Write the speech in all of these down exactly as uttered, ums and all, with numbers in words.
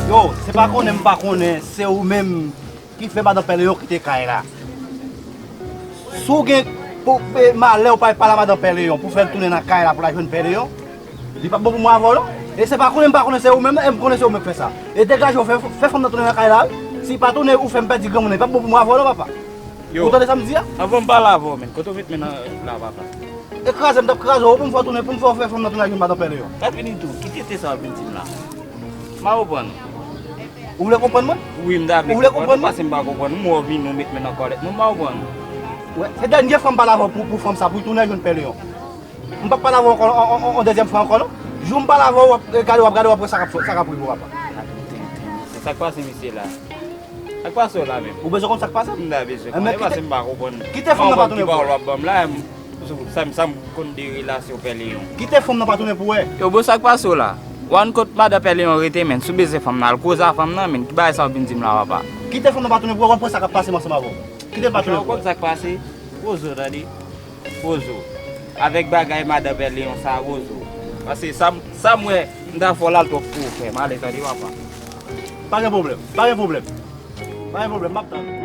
Yo, se pa konnen m pa konnen, se ou menm ki fè madan Pè Leyon kite kay la. Si w gen pou, e, malè ou pa al pale a madan Pè Leyon pou fè l tounen nan kay la pou l al jwenn Pè Leyon, li p ap bon pou mwen avè w non. E se pa konnen m pa konnen, se ou menm, e m konnen se ou menm k fè sa. E degaje w, fè, fè fanm nan tounen nan kay la wi. Si li pa tounen, ou fè m pèdi granmoun nan, li p ap bon pou mwen avè w non, papa. Yo. Ou tande sa m di a? Anvan m pale avè w, men, kote w met men nan la, papa? E kraze m t ap kraze w pou m fè w tounen, pou m fè w fè fanm nan tounen ak yon madan Pè Leyon. Gad vini tou, ki tete sa w ap vin di m la? M pa konprann. Ou vle konprann mwen? Wi, m ta vle konprann, paske m pa konprann. M wè w vini, w met men nan kòlèt mwen, m pa konprann. Wè, se dènye fwa m pale avè w pou, pou fanm sa, pou l tounen jwenn Pè Leyon. M p ap pale avè w ankò, on, on, on, on dezyèm fwa ankò non. Jou m pale avè w, w ap gade, w ap gade, w ap wè sa k ap, sa k ap rive w, papa. Se sa k pase misye la. Sa k pase w la menm? Ou bezwen konn sa k pase m? M ta bezwen konnen, paske m pa konprann. Kite fanm nan pa tounen pou wè. Sa m, sa m konn de relasyon Pè Leyon. Kite fanm nan pa tounen pou wè. Yo, bon, sa k pase w la? W ann kot madan Pè Leyon rete, men si w bezwen fanm nan, al koze a fanm nan, men ki bagay sa w vin di m la, papa? Kite fanm nan pa tounen pou wè, w ap wè sa k ap pase m ansanm avè w. Kite l pa tounen pou wè. Ou konn sa k pase? Wozo, tande. Wozo. Avèk bagay madan Pè Leyon sa, Wozo. Paske sa, sa m wè, m ta fè w la, l twòp pou ou fè. M ale, tande, papa. Pa gen pwoblèm, pa gen pwoblèm. Pa gen pwoblèm, m ap tann ou.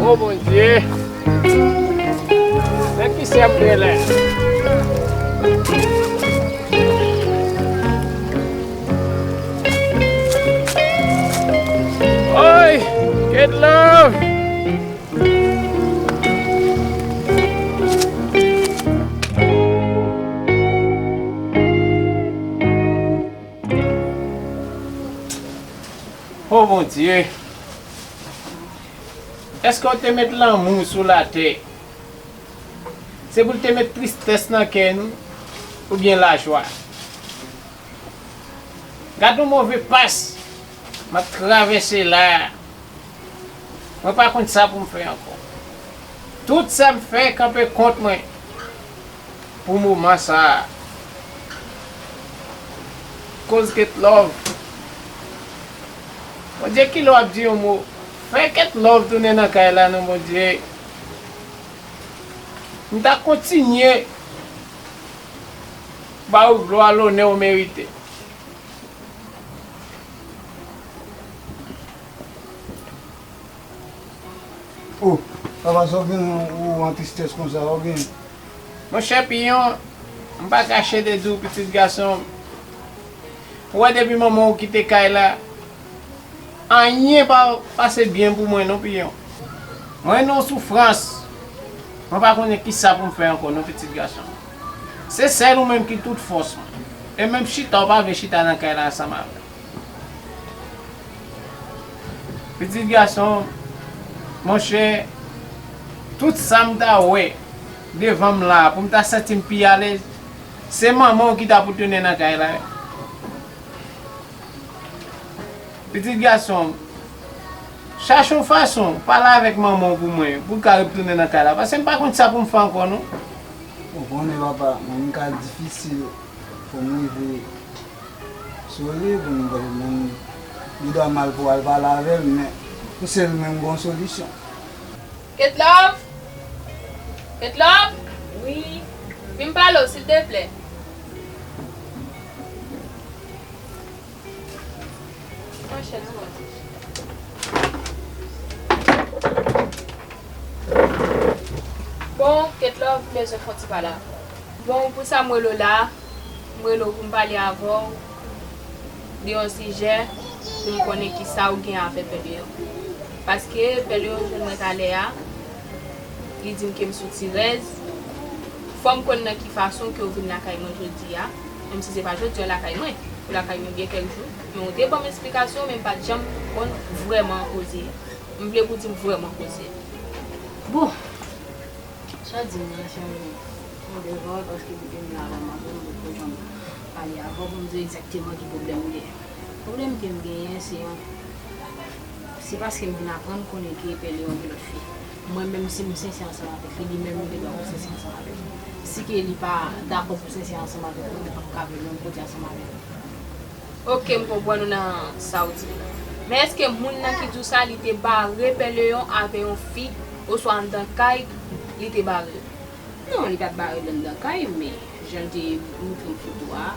O Bondye! Nan ki sèm gen lè? Oy! Get love! O Bondye, èske w te met lanmou sou latè? Se pou l te met tristès nan kè nou, oubyen lajwa? Gad yon move pas m ap travèse la a. Mwen pa konn sa pou m fè ankò. Tout sa m fè kanpe kont mwen pou moman sa a. Koz Ketlove. Bondye, kilè w ap di yon mo? Fè Ketlove tounen nan kay la non, Bondye. M ta kontinye ba ou glwa, lonè ou merite. Oh, papa, sa w gen ou an tristès konsa, sa w gen? Monchè Piyon, m pa kache de di w, pitit gason m. Ou wè depi manman w kite kay la, anyen pa pase byen pou mwen non, Piyon. Mwen nan soufrans. Mwen pa konnen kisa pou m fè ankò non, pitit gason m. Se sèl ou menm ki tout fòs mwen. E menm chita, ou pa vle chita nan kay la ansanm avè m. Pitit gason, monchè, tout sa m ta wè devan m la, pou m ta santi m pi alèz, se manman w ki ta pou tounen nan kay la. Pitit gason, chache yon fason, pale avèk manman w pou mwen, pou l ka retounen nan kay la, paske m pa konn sa pou m fè ankò non. Ou konnen, papa, mwen m ka difisil pou m rive sou li, pou m, men li dwa mal pou al pale avè l, men m se li menm gon solisyon. Ketlove! Ketlove! Wi. Vin pale w, silteplè. Pran chèz ou a. Bon, Ketlove, m bezwen fè yon ti pale avè w. Bon, pou sa m rele w la, m rele w pou m pale avè w de yon sijè, pou m konnen kisa w gen avè Pè Leyon. Paske Pè Leyon jwenn mwen talè a, li di m ke m sou tirèz, Fò m konn nan ki fason ke w vin lakay mwen jodi a, menm si se pa jodi a w lakay mwen, ou lakay mwen gen kèk jou, men w te ban m esplikasyon, men m pa t janm konn vrèman koze a. M vle pou w di m vrèman koze a. Bon, sa w di m nan, se yon, yon devwa, paske depi m la, m ap pale avè w pou m di w egzakteman ki pwoblèm ou genyen. Pwoblèm ke m genyen, se yon, se paske m vin aprann konnen ke Pè Leyon gen lòt fi. Mwen menm, si m sensè ansanm avèk li, li menm li te dwe sensè ansanm avèk mwen. Si ke li pa dakò pou sensè ansanm avèk mwen, mwen p ap ka vin menm kote ansanm avèk li. Oke, m konprann ou nan sa w di m nan. Men èske moun nan ki di w sa, li te bare Pè Leyon avè yon fi, oswa anndan kay, li te bare l? Non, li pa t bare l anndan kay, men jan l te montre m foto a,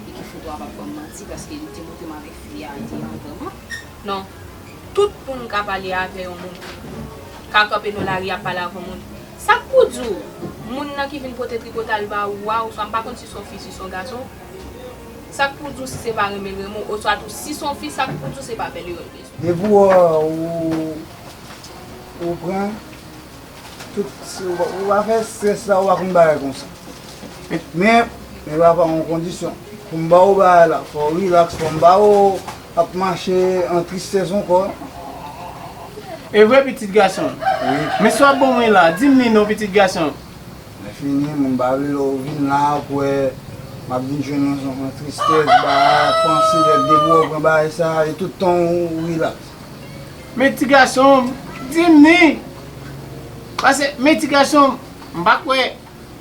e ke foto a p ap ban m manti, paske li te montre m avèk fi a, li te antann mwen. Non. Tout moun ka pale avè yon moun. Ka kanpe nan lari ap pale avè yon moun. Sa k pou di w, moun nan ki vin pote tripotay ba ou a, oswa m pa konn si se yon fi, si se yon gason, sa k pou di w si se pa renmen l renmen w, oswa tou si se yon fi, sa k pou di w se pa Pè Leyon l bezwen? Depi w, ou, ou pran tout, ou pa, ou pa fè estrès la, ou pa konn bagay konsa. Men, men papa, yon kondisyon. Pou m ba ou bagay la, fò w rilaks, fò m ba ou ap mache an tristès ankò. E vre, pitit gason? Wi. Men sa w ap ban mwen la, di m li non, pitit gason. Lè fini, mwen pa vle lè w vin la, pou wè m ap vin jwenn nan yon tristès, ba, panse, lè depi w pran bagay sa, e tout tan w rilaks. Men ti gason, di m ni. Paske, men ti gason, m pa kwè.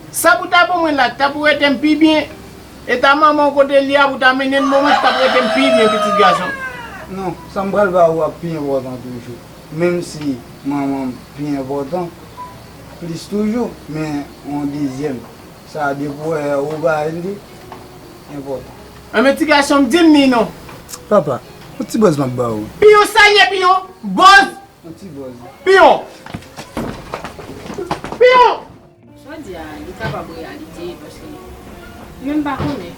Sa pou ta ban mwen la, ta pou rete m pi byen. E ta manman w kote li a, pou ta mennen m moman, ta pou rete m pi byen, pitit gason. Non, sa m pral ba ou a pi enpòtan toujou. Menm si manman m pi enpòtan, plis toujou, men yon dezyèm. Sa depi w wè ou ba li, enpòtan. Enben, ti gason m, di m ni non. Papa, yon ti bòz m ap ba ou. Piyon, sa l ye, piyon? Bòz! Yon ti bòz. Piyon! Piyon! Sa w di a, li kapab reyalite, paske mwen m pa konnen.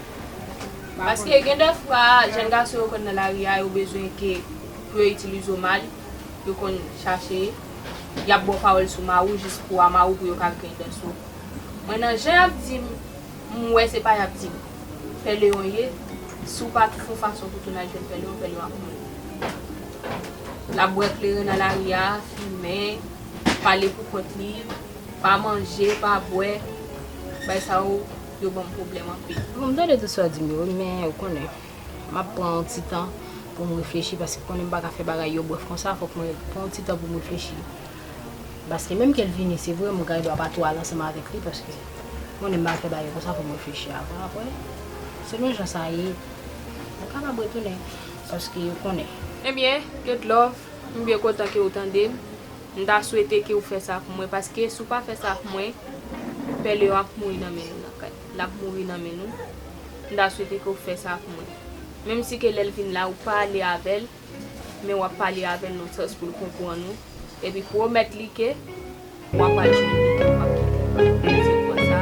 Paske gen de fwa, jèn gason yo konn nan lari a, yo bezwen ke pou yo itilize w mal, yo konn chache, y ap ba w pawòl sou mari w jis pou w a mari w pou yo ka gen dans ou. Mwen nan jan y ap di m, m wè se pa y ap di m. Pè Leyon ye, si w pa fè yon fason pou tounen al jwenn Pè Leyon, Pè Leyon ap mouri. L ap bwè kleren nan lari a, fimen, pale pou kont li, pa manje, pa bwè. Bagay sa yo, yo ban m pwoblèm anpil. Bon, m tande tout sa w di m yo, wi, men ou konnen, m ap pran yon ti tan pou m reflechi, paske konnen m pa ka fè bagay yo brèf konsa, fòk mwen pran yon ti tan pou m reflechi. Paske menm ke l vini, se vre, m gen dwa pa twò al ansanm avèk li, paske konnen m pa fè bagay konsa, fò m reflechi avan, apre, selon jan sa ye, m kapab retounen, paske ou konnen. Ebyen, get love, m byen kontan ke w tande m. M ta swete ke w fè sa pou mwen, paske si w pa fè sa pou mwen, Pè Leyon ap mouri nan men nou nan kay. L ap mouri nan men nou. M ta swete ke w fè sa pou mwen. Menm si ke lè l vin la, ou pa ale avè l, men w ap pale avè l nan sans pou l konprann ou. Epi pwomèt li ke w ap al jwenn li, w ap kite l. Se konsa.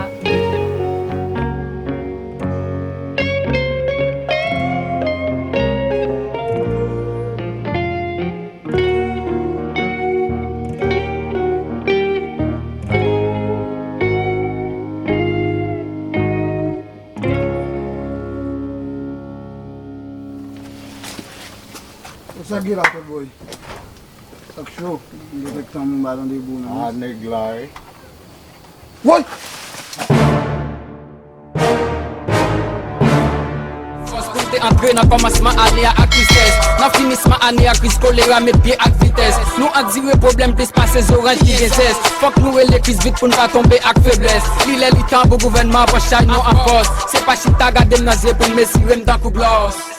Sa k gen la, Fat Boy? Sa k cho? M gen kèk tan m pa tande bri w nan. Ah, nèg la, wi. Woy! Fòs pou l te antre nan kòmansman ane a ak tristès. Nan finisman ane a, kriz kolera met pye ak vitès. Nou andire pwoblèm plis pase zoranj ki gen zès. Fòk nou rele kriz vit pou n pa tonbe ak feblès. Li lè li tan pou gouvènman an pran chay nou an fòs. Se pa chita gade m nan zye pou l mezire m tankou glòs.